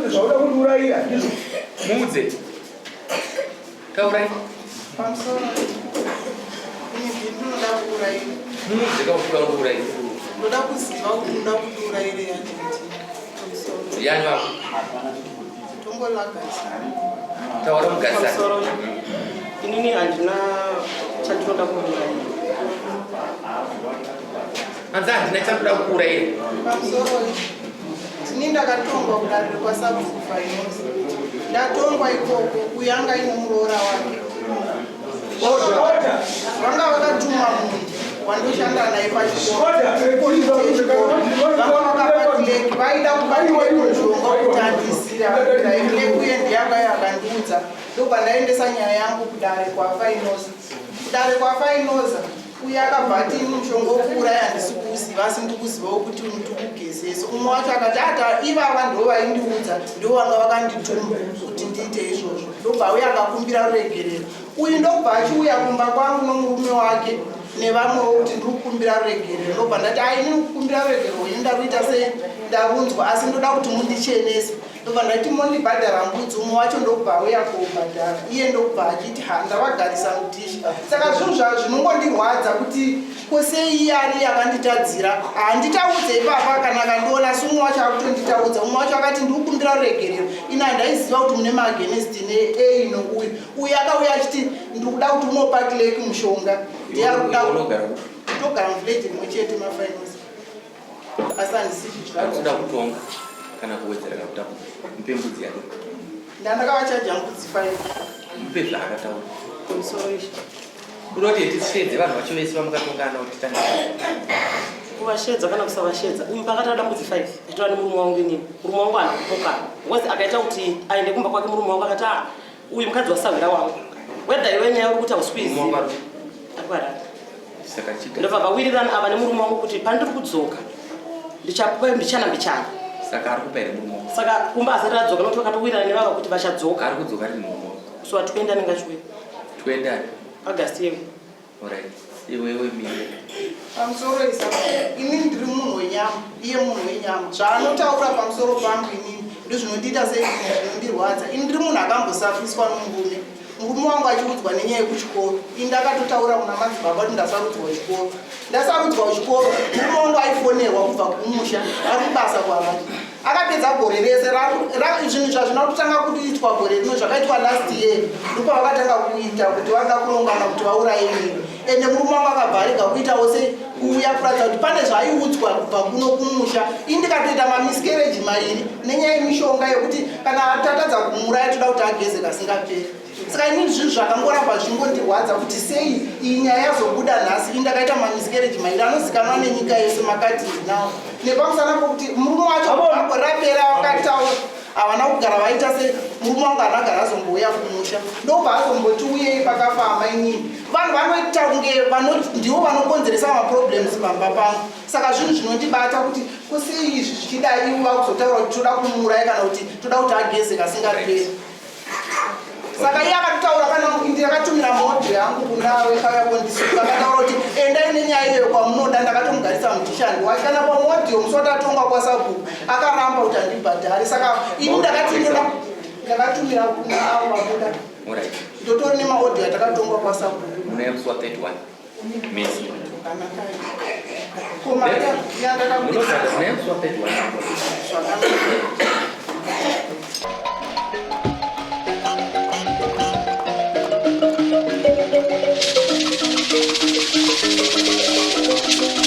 Zvauda kundiurayira ndizvo. Muudze. Taurai. Pamusoro. Ini ndinoda kuurayira. Muudze kaufuka kundiurayira. Ndoda kuziva kuti unoda kundiurayira yani. Pamusoro. Yani wako. Tongolagasa. Taura mugarisani. Pamusoro. Inini handina chandinoda kuurayira. Hanzi handina chandinoda kuurayira. Pamusoro. Ini ndakatongwa kudare kwasabhuku Fainoza. Ndatongwa ikoko uyo anga aine muroora wake. Vanga vakatuma munhu wandoshanda naye pachikoro. Vanga vakapa clerk, vaida kupa clerk mushonga wekuti andisira. Clerk uye ndiye akauya akandiudza. Ndobva ndaendesa nyaya yangu kudare kwaFainoza. Kudare kwaFainoza uye akabva ati ini mushonga wokuuraya handisi kuuziva asi ndiri kuzivawo kuti ndikugezesa. Umwe wacho akati ata ivava ndo vaindiudza ndo vanga vakandituma kuti ndiite izvozvo. Ndobva auya akakumbira ruregerero. Uyu ndobva achiuya kumba kwangu nomurume wake nevamwewo kuti ndiri kukumbira ruregerero. Ndobva ndati ai ini kukumbira ruregerero ini ndaruita sei ndarunzwa asi ndoda kuti mundichenese. Ndobva ndati mondibhadhara mbudzi umwe wacho ndokubva auya kobhadhara iye ndokubva achiti ha ndavagarisa mudhishi. Saka zvinhu zvinongondirwadza kuti ko sei iye ari iye akanditadzira handitaudze ipapa kana akandiona asi umwe wacho akutonditaudza. Umwe wacho akati ndikukumbira ruregerero ini handaiziva kuti mune maagenest neei nouyu. Uyu akauya achiti ndikuda kuti unopa clerk mushonga. Ndiye ari kuda togara muvillage rimwe chete mafinals. Asi handisi Akuda kutonga kana kuwedzera kana kutapudza. Mupe mbudzi yake. Ndandakavachaja mbudzi 5. Mupe zvaakataura. Pamusoro ishe. Kuda kuti tisheedze vanhu vacho vese vamukatongana kuti titange. Kuvashedza kana kusavashedza. Uyu pakati ada mbudzi 5. Nditora nemurume wangu inini. Murume wangu haana kupokana. Because akaita kuti aende kumba kwake murume wangu akati ah uyu mukadzi wasahwira wangu. Whether iwe nyaya uri kuti hausi kuiziva. Ari kuHarare. Saka chiga. Ndobva vawirirana ava nemurume wangu kuti pandiri kudzoka ndichakupa mbichana mbichana. Saka ari kupa here murume wako? Saka kumba asati adzoka nokuti vakatowirirana nevava kuti vachadzoka. Ari kudzoka rini murume wako? So 20 anenge achiuya. 20 ani? August yewe. Alright. Iwewe mire. Pamusoro isa ini ndiri munhu wenyama iye munhu wenyama zvaanotaura pamusoro pangu inini ndozvinondiita sei zvinondirwadza. Ini ndiri munhu akambosafiswa nomurume. Murume wangu achiudzwa nenyaya yekuchikoro ini ndakatotaura kuna madzibaba kuti ndasarudzwa kuchikoro. Ndasarudzwa kuchikoro murume wangu aifonerwa kubva kumusha ari kubasa kwavari. Akapedza gore rese zvinhu zvazvina kutanga kuitwa gore rino zvakaitwa last year ndopavakatanga kuita kuti vanoda kurongana kuti vauraye inini. Ende murume wangu akabva arega kuitawo se kuuya kuratidza kuti pane zvaaiudzwa kubva kuno kumusha. Ini ndikatoita mamiscarriage mairi nenyaya yemishonga yekuti kana tatadza kumuuraya toda kuti ageze kasingaperi. Saka inini zvinhu zvakangoramba zvichingondirwadza kuti sei iyi nyaya yazobuda nhasi. Ini ndakaita mamiscarriage mairi anozikanwa nenyika yese makadii nawo nepamusana pokuti murume wacho gore rapera vakataura havana kugara vaita se murume wangu haana kugara azombouya kumusha ndobva azomboti uyei pakafa amainini. Vanhu vanoita kunge ndivo vanokonzeresa maproblems pamba pangu. Saka zvinhu zvinondibata kuti ko sei izvi zvichidai ivo vakuzotaura kuti toda kumuuraya kana kuti toda kuti ageze kasingaperi. Saka iye akatotaura kana ndakatumira maodhiyo yangu kuna wekauya kondisuka akataura kuti endai nenyaya iyoyo kwamunoda. Ndakatomugarisa mudhishandi wake kana pamaodhiyo musi watatonga kwasabhuku akaramba kuti andibhadhare. Saka ini ndakati ndoda ndakatumira kuna avo vabuda. Ndotori nemaodhiyo atakatongwa kwasabhuku. Muna musi wa 31 Mesi. Ko mari yandakakuisa. Munogara musi wa 31. Zvakanaka.